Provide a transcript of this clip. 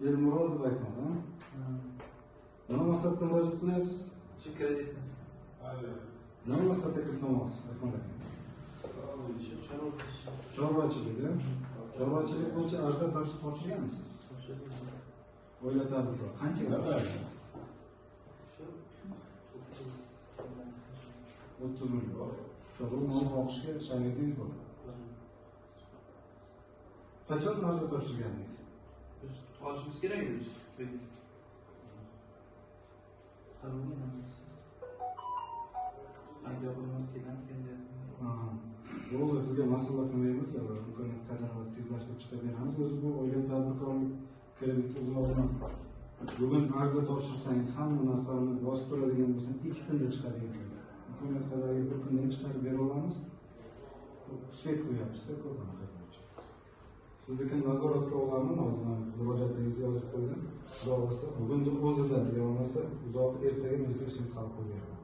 Elmurodov Akmal, ha? Nima maqsadda murojaat qilyapsiz? Shu kredit masalasi. Nima maqsadda kiritmoqchisiz, Akmal aka? Chorvachilik, a? Chorvachilik bo'yicha arza topshirganmisiz? Oila tadbirkor. Qanchaga topshirgansiz? Shu 30. 30 million. Chorva mol boqishga sharoitingiz bor. Qachon arza topshirgandingiz? Biz olishimiz kerak edi kredit. Qarolgan emas. Bank yopilmas kelamiz. Ha, bo'ldi, sizga masala qilmaymiz, imkoniyat qadar tezlashtirib chiqarib beramiz. O'zi bu oila tadbirkorlik krediti uzog'idan bugun arza topshirsangiz, hamma narsani bosib turadigan bo'lsa, 2 kunda chiqadigan kredit. Imkoniyat qadar bir kunda ham chiqarib bera olamiz. Свет qo'yapsizda ko'p anaqa bo'yicha. Siznikini nazoratga olaman, hozir man murojaatingizni yozib qo'ydim. Xudo xohlasa, bugunni o'zida yo bo'lmasa uzoq ertaga men sizga ishingizni hal qilib beraman.